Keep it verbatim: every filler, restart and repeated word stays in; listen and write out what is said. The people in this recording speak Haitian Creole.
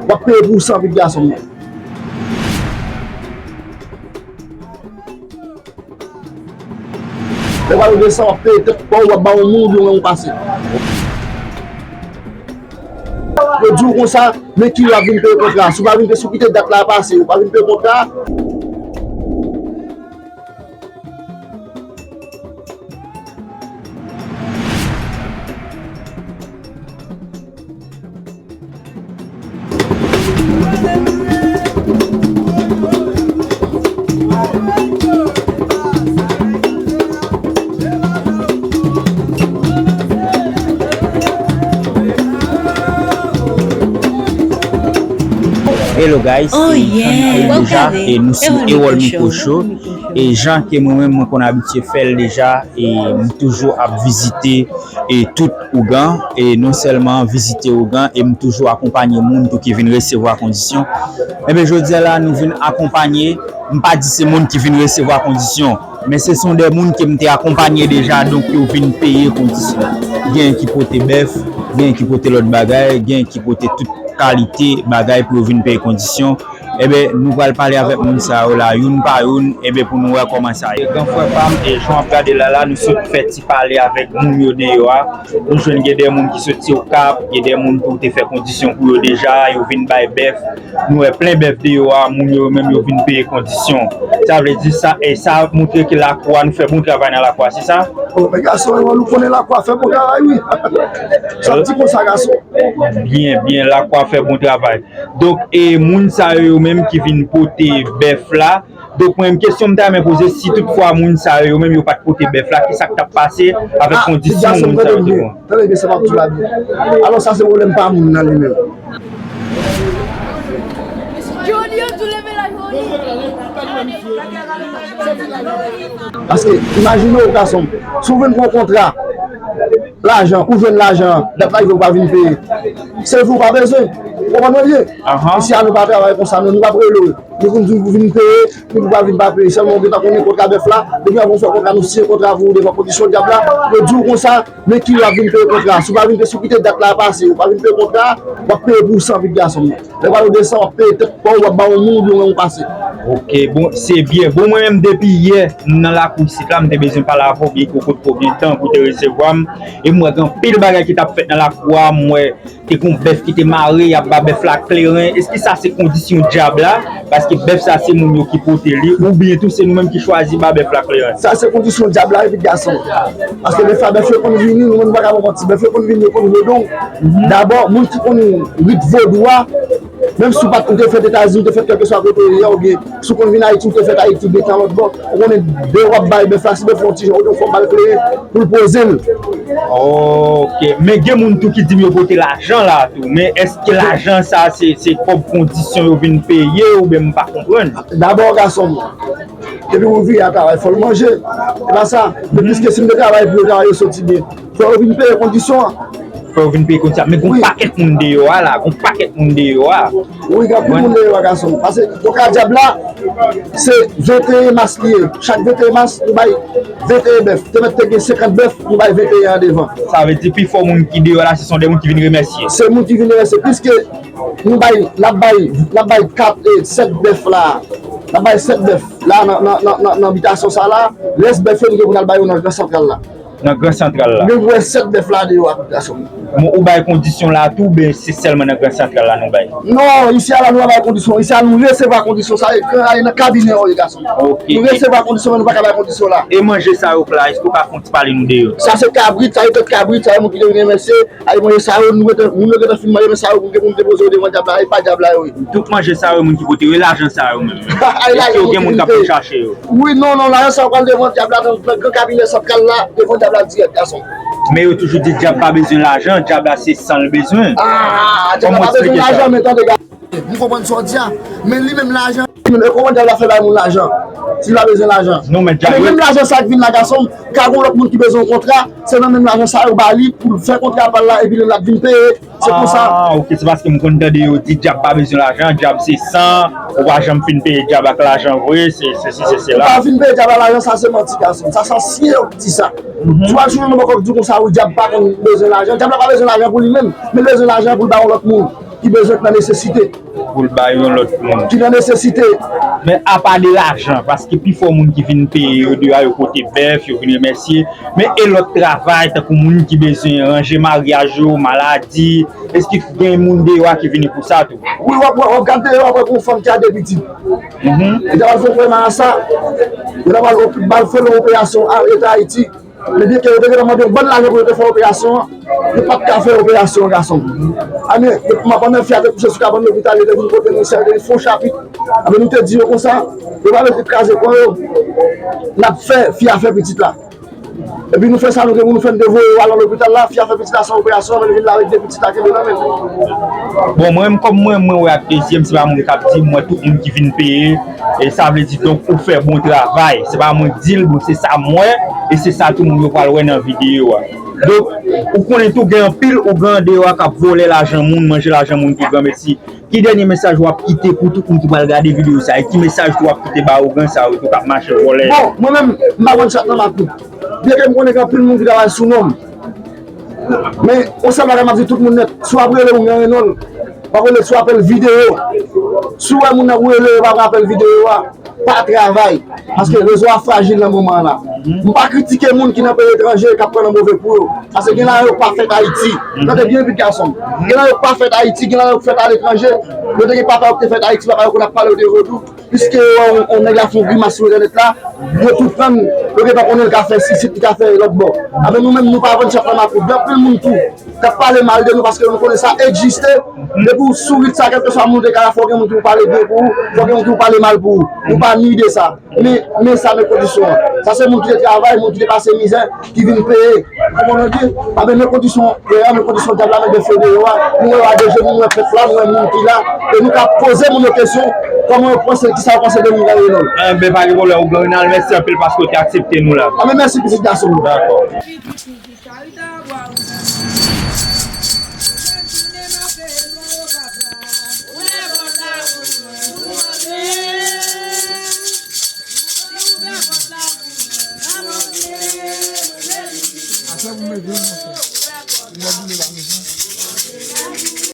W ap peye pou w san vit gason m nan. Lè w pral desann, w ap peye tèt pa w, w ap ba yon moun oubyen w pase. Yo di w konsa, men ki w ap vin peye kontra. Si w pa vin peye, si w kite dat la pase, ou pa vin peye kontra. Hello guys, e jan nou ye deja, e nou sou Erol Micro Show. E jan ke mwen menm mwen konn abitye fè l deja, e m toujou ap vizite e tout ougan, e non sèlman vizite ougan, e m toujou akonpanye moun tou ki vin resevwa kondisyon. Enben, jodi a la, nou vin akonpanye, m pa di se moun ki vin resevwa kondisyon, men se son de moun ke m te akonpanye deja, donk yo vin peye kondisyon. Gen ki pote bèf, gen ki pote lòt bagay, gen ki pote tout kalite bagay pou yo vin peye kondisyon. Enben, nou pral pale avèk moun sa yo la, youn pa youn, enben, pou nou wè kòman sa ye. Gran frè pa m, e jan w ap gade la la, nou sot fè ti pale avèk moun yo deyò a. Nou jwenn gen de moun ki soti Okap, gen de moun tou te fè kondisyon pou yo deja, yo vin bay bèf. Nou wè plen bèf deyò a, moun yo menm yo vin peye kondisyon. Sa vle di sa, e sa montre ke lakou a, nou fè bon travay nan lakou a, se sa? O, men gason, ou konnen lakou a fè bon travay, wi. Sa di konsa, gason. Byen, byen, lakou a fè bon travay. Donk, e moun sa yo, yo menm ki vin pote bèf la. Donk, mwen menm, kesyon m ta renmen poze, si toutfwa moun sa yo, yo menm, yo pa t pote bèf la, ki sa k t ap pase avèk kondisyon moun sa yo te pran? Tande byen sa m ap di w la byen. Alò, sa se pwoblèm pa moun nan li menm. Paske, imajine w, gason m, si w vin pran kontra, lajan, ou jwenn lajan an, dat la rive ou pa vin peye. Se vre ou pa bezwen. Ou konprann mwen byen? Isi a nou pa travay konsa, non, nou p ap rele w. Nou konn di w vin peye, epi ou pa vin pa peye. Sèlman ou gentan konnen kontra bèf la, depi anvan w fè kontra, nou siyen kontra pou ou devan kondisyon dyab la, yo di w konsa, men ki w ap vin peye kontra. Si w pa vin peye, si w kite dat la pase, ou pa vin peye kontra, w ap peye pou w san vit gason m nan. Lè w pral desann, w ap peye tèt pa w, w ap ba yon moun oubyen w pase. Ok, bon, se byen. Bon, mwen menm depi yè, m nan lakou isit la, m te bezwen pale avè w, byen ke w pot ko byen tan pou w te resevwa m. E m wè gen anpil bagay ki t ap fèt nan lakou a, m wè te gon bèf ki te mare, y ap ba bèf la kleren. Èske sa se kondisyon dyab la? Paske bèf sa se moun yo ki pote li, oubyen tou se nou menm ki chwazi ba bèf la kleren? Sa se kondisyon dyab la, epi gason. Paske defwa bèf yo konn vini, nou menm nou pa ka pran manti, bèf yo konn vini, yo konn rode w. Dabò, moun ki konn rit vodou a, menm si w pa t, ou te fèt Etazini, ou te fèt kèlkeswa kote w ye a, oubyen si w konn vin Ayiti, ou te fèt Ayiti, oubyen tan lòt bò, ou konnen de w ap bay bèf la, si bèf la yon ti jan, ou te fò w ba l kleren pou l poze l. Ok, men gen moun tou ki di m yo pote lajan la tou, men èske lajan sa se, se kòb kondisyon yo vin peye oubyen m pa konprann? Dabò, gason m, depi ou vini a travay, fò l manje. Se pa sa. Men piske si m te travay pou yo, travay yo soti byen, fò yo vin peye kondisyon an. Fò yo vin peye kondisyon an. Men gon pakèt moun deyò a la, gon pakèt moun deyò a. Wi, gen anpil moun deyò a, gason m. Paske kontra dyab la, se venteyen mas li ye. Chak venteyen mas, nou bay venteyen bèf. Te mèt te gen senkant bèf, nou bay venteyen an devan. Sa vle di pifò moun ki deyò la, se son de moun ki vin remèsye. Se moun ki vin remèsye. Piske nou bay, n ap bay, n ap bay kat, e, sèt bèf la. N ap bay sèt bèf la nan, nan, nan, nan, nan bitasyon sa la. Rès bèf yo, nou gen pou n al bay yo nan Gran Santral la. Nan Gran Santral la. Men ou wè sèt bèf la deyò a, gason m. Bon, ou bay kondisyon la tou, oubyen se sèlman nan Gran Santral la nou bay? Non, isi a la nou pa bay kondisyon. Isi a nou resevwa kondisyon. Sa e, e nan kabinè yo ye, gason m. Ok. Nou resevwa kondisyon, men nou pa ka bay kondisyon la. E manje sa yo k la, èske ou ka fè yon ti pale nou de yo? Sa se kabrit, sa se tèt kabrit, sa e moun ki te vin remèsye. Ay manje sa yo, nou gentan, moun yo gentan fin manje, men sa yo, moun, moun depoze yo devan dyab la, e pa dyab la yo ye. Tout manje sa yo, moun ki pote yo, e lajan sa yo menm? Èske yo gen moun k ap vin chache yo? Wi, non, non, lajan sa yo pral devan dyab la, nan, nan gran kabinè santral la, devan dyab la dirèk, gason. Men yo toujou di dyab pa bezwen lajan, dyab la se san l bezwen. Ah, dyab la pa bezwen lajan, men tande, gason. M konprann sa w di a, men li menm lajan, li menm, e kòman dyab la fè bay moun lajan? Si l pa bezwen lajan. Non, men dyab, men menm lajan sa k vin la, gason m, ka gon lòt moun ki bezwen yon kontra, se nan menm lajan sa yo ba li pou l fè kontra pa l la, epi li menm l ap vin peye. Se konsa. Ah, ok, se paske m konn tande yo di dyab pa bezwen lajan, dyab se san, ou pa janm fin peye dyab ak lajan vre, se, se si, se sela. Ou pa fin peye dyab ak lajan, sa se manti, gason. Sa se ansyen yo ki di sa. Si w al sou yon moun ankò k di w konsa, wi, dyab pa konn bezwen lajan, dyab la pa bezwen lajan pou li menm, men l bezwen lajan pou l ba yon lòt moun. ki bezwen, ki nan nesesite. Pou l ba yon lòt moun. Ki nan nesesite. Men apa de lajan, paske pifò moun ki vin peye yo deyò, yo pote bèf, yo vin remèsye. Men e lòt travay, tankou moun ki bezwen ranje maryaj yo, maladi, èske gen moun deyò a ki vini pou sa tou? Wi, w ap, w ap gade deyò, w ap wè yon fanm ki a de pitit. Mhm. Li ta pral fè yon premye marasa, yo ta pral op-, ba l fè yon operasyon a Leta Ayiti. Men byenke yo te gentan mande yon bann lajan pou yo te fè operasyon an, yo pa t ka fè operasyon an, gason m. Anben, depi maten, fi a te kouche sou kabann lopital, yo te vin kote nou, yo te vin fè yon chapit. Anben, nou te di yo konsa, yo pa mete kraze kò yo, n ap fè fi a fè pitit la. Epi nou fè sa nou gen pou nou fè, n te voye yo al nan lopital la, fi a fè pitit la san operasyon, anben nou vin la avèk de pitit la kenbe nan men l. Bon, mwen menm, kòm mwen, mwen wè ak de zye m, se pa moun k ap di, m wè tout moun ki vin peye, e sa vle di, donk, ou fè bon travay. Se pa mwen k di l, bon, se sa m wè, e se sa tout moun yo pral wè nan videyo a. Donk, ou konnen tou, gen anpil ougan deyò a k ap vòlè lajan moun, manje lajan moun pou granmesi. Ki dènye mesaj w ap kite pou tout moun ki pral gade videyo sa, e ki mesaj tou w ap kite ba ougan sa yo tou k ap mache vòlè? Bon, mwen menm, m pa vann chat nan makout. Byenke m konnen gen anpil moun ki travay sou non m. Men, yon sèl bagay m ap di tout moun nèt, si w ap rele ougan Renòl, w ap rele sou apèl videyo. Si w wè moun nan ou rele yo pa pran apèl videyo a, pa travay. Paske rezo a frajil nan moman an la. M pa kritike moun ki nan peyi etranje k ap pran nan move pou yo. Paske gen lajan yo pa fèt Ayiti. Tande byen vit, gason m. Gen lajan yo pa fèt Ayiti, gen lajan yo fèt aletranje. Yo te gen papa yo ki te fèt Ayiti, papa yo konn ap pale yo de vodou. Piske yo wè yon, yon nèg la fè yon grimas sou entènèt la, yo tou pran l, yo gentan konnen l ka fè isit, li ka fè lòt bò. Anben nou menm, nou pa vann chat nan makout. Gen anpil moun tou k ap pale mal de nou paske nou konnen sa egziste. Depi w sou rit sa, kèlkeswa moun ou te ka la, fò gen moun ki pou pale byen pou ou, fò gen moun ki pou pale mal pou ou. Nou pa ni de sa. Men, men sa, men kondisyon an. Sa se moun ki te travay, moun ki te pase mizè, ki vin peye. Ou konprann di? Anben, men kondisyon, men kondisyon dyab la, men de federo a. Nou wè yo a de je, nou wè pèp la, nou wè moun ki la. E nou ka poze moun yo kesyon, kòman yo panse, kisa yo panse de ougan Renòl. Anben, pa gen pwoblèm, ougan Renòl, mèsi anpil paske w te aksepte nou la. Anben, mèsi pitit gason m. Dakò. Afè pou mete yon monchè. Lè boule pa mechan.